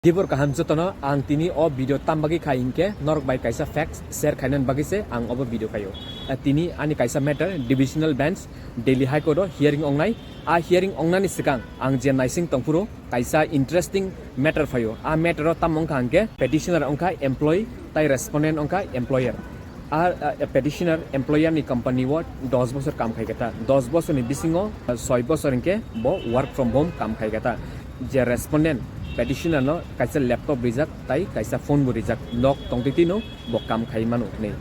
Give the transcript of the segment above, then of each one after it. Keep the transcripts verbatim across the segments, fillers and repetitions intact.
Dibor kaham jotono, ang tini o video tam bagwi khai hinkhe norok bai kaisa facts share khainani bagwi se ang obo video khaio. Eh, tini ani kaisa matter divisional bench Delhi High Court o hearing ongnai. A hearing ongnani swkang ang je naising tongphuru kaisa interesting matter phaio. A matter o tamo wngkha hinkhe petitioner wngkha employee tai respondent wngkha employer. A, a, petitioner employer ni company o dos bosor kam khai kha ta, dos bosor ni bisingo, a, soi bosor hinkhe bo work from home kam khai kha ta. Je respondent petitioner no kaisa laptop rijak tai kaisa phone bo rijak, nok tongtwi twi no bo kam khai mano hinwi.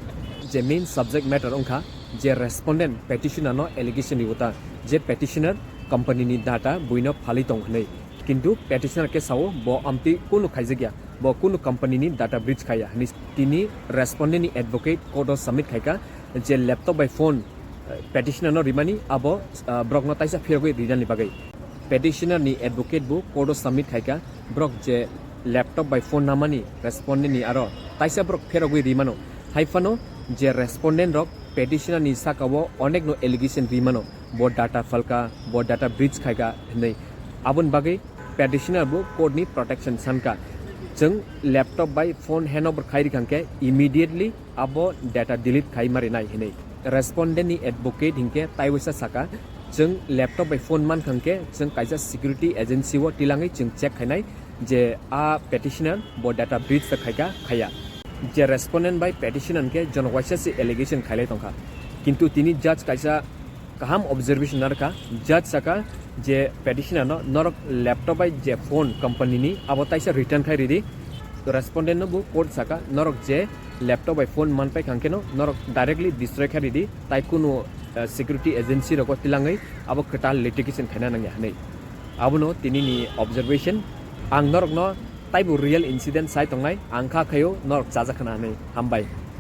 Je main subject matter wngkha je respondent petitioner no allegation ribo ta je petitioner company ni data buino phalwi tong hinwi. Kintu petitioner khe sao bo amtwi kunu khaijakya, bo kunu company ni data breach khaiya hinwi. Tini respondent ni advocate court o submit khaikha je laptop bai phone, eh, petitioner no rimani abo, ah, borok no taisa phirogwi rinani bagwi. Petitioner ni advocate bo court o submit khaikha borok je laptop bai phone namani respondent ni aro taisa borok phirogwi rimano. Haiphano je respondent rok petitioner ni saka o onek no allegation rimano, bo data phalka, bo data breach khaika hinwi. Aboni bagwi petitioner bo court ni protection sanka. Chwng laptop bai phone handover khai rikha hinkhe immediately abo data delete khai marinai hinwi. Respondent ni advocate hinkhe taiwisa saka, chwng laptop bai phone mankha hinkhe chwng kaisa security agency o tilangwi chwng check khainai je a petitioner bo data breach ta khaika khaya. Je respondent bai petitioner hinkhe jono waisa se allegation khailai tongkha. Kintu tini judge kaisa kaham observation narwkha. Judge saka je petitioner no norok laptop bai je phone company ni abo taisa return khai ridi. Respondent no bo court saka norok je laptop bai phone manpai kha hinkhe no norok directly destroy khai ridi, tai kunu, eh, security agency rogo tilangwi abo kwtal litigation khaina nangya hinwi. Abono tini ni observation. Ang norok no taibo real incident sai tongnai, ang kha khaio norok chajakha na hinwi. Hambai.